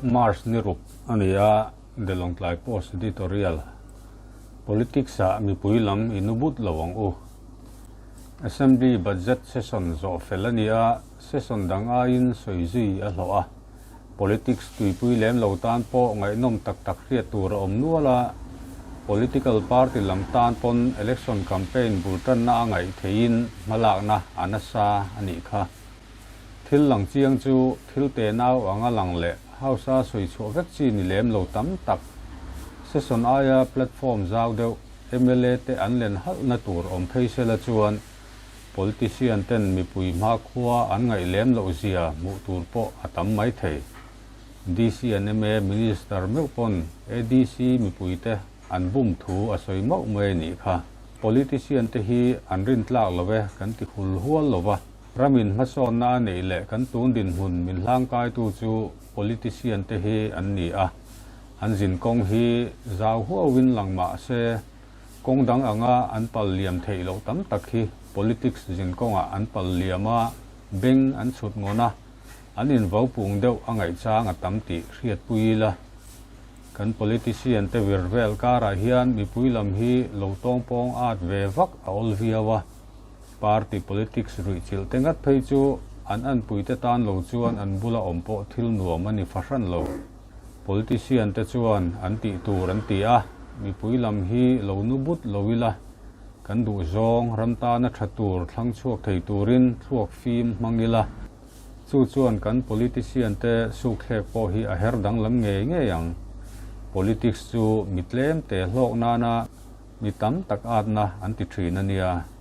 March ni ruk a ni a, The Lawngtlai Post Editorial, Politics ah mipui lam i nu but lo ang u. Assembly Budget Session zawh fel a ni a, session dang aiin sawi zui a hlawh a. Politics tuipui lem lo tan pawh ngaihnawm tak tak hriat tur a awm nual a, political party lam tan pawn election campaign bul tanna a ngaih theihin hmalakna a nasa a nih kha. Thil lang chiang chu thil tenau anga lang leh House-a sawi chhuah vek chi ni lem lo tam tak. Session aia platform zau deuh mla te an len halhna tur awm phei sela chuan Politician ten mipui hmakhua an ngaih lem loh zia hmuh tur pawh a tam mai thei. DC and ma Minister meuh pawn ADC mipuite an bum thu a sawi mauh mai a nih kha. Politician te hi an rintlak lo e kan ti hul hual lo va, ramin hmasawnna a neih leh kan tun dinhmun min hlangkaitu chu politician te hi an ni a, an zinkawng hi zau huauin lang mah se, Kawng dang anga an pal liam theih loh tam tak hi politics zin kawngah an pal liam a, beng an chhut ngawn a, an invo pung deuh a ngaihchang a tam tih hriatpui ila. Kan politician te vir vel karah hian mipui lam hi lo tawngpawng at ve vak a awl viau a, party politics ruihchilh te ngat phei chu an anpuite tan lo chuan an bula awm pawh thil nuam a ni fahran lo. Politician te chuan an tih tur an ti a, mipui lam hi lo nu but lo ila, kan duh zawng ram tana tha tur thlang chhuak thei turin thluak fim hmang ila, chu chuan kan politician te sukthlek pawh hi a her danglam ngei ngei ang. Politics chu mi tlem te hlawk nana mi tam tak atna an ti thin a nia.